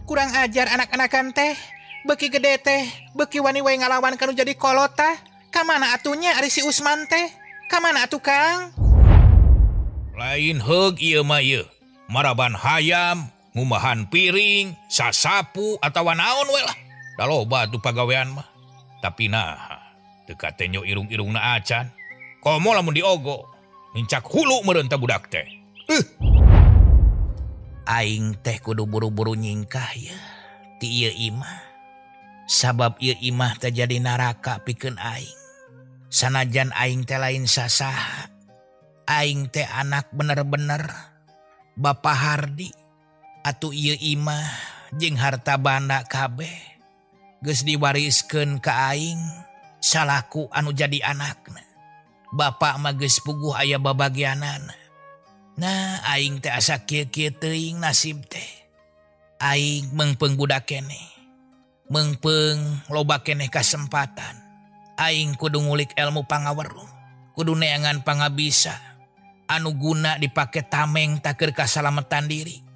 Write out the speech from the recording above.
Kurang ajar anak-anakan teh. Beuki gede teh, beuki wani wae ngalawan kanu jadi kolot tah. Ka mana atunya ari si Usman teh? Ka mana atuh Kang? Lain heug ieu mah ieu. Maraban hayam, ngumahan piring, sasapu atawa naon we lah. Da loba atuh pagawean mah. Tapi nah, teu katenyo irung-irungna acan. Komo lamun diogo, nincak hulu meureun teh budak teh. Aing teh kudu buru-buru nyingkah ya ti ieu imah. Sabab ieu imah teh jadi naraka pikeun aing. Sanajan aing teh lain sasaha. Aing teh anak bener-bener Bapak Hardi. Atuh ieu imah jeung harta banda kabeh geus diwariskeun ka aing salaku anu jadi anakna. Bapak mah geus puguh aya babagianana. Nah, aing teh asa kieu-kieu teuing nasib teh. Aing meungpeung budak keneh. Meungpeung loba keneh kasempatan. Aing kudu ngulik ilmu pangaweruh, kudu neangan pangabisa anu guna dipake tameng takeur kasalametan diri.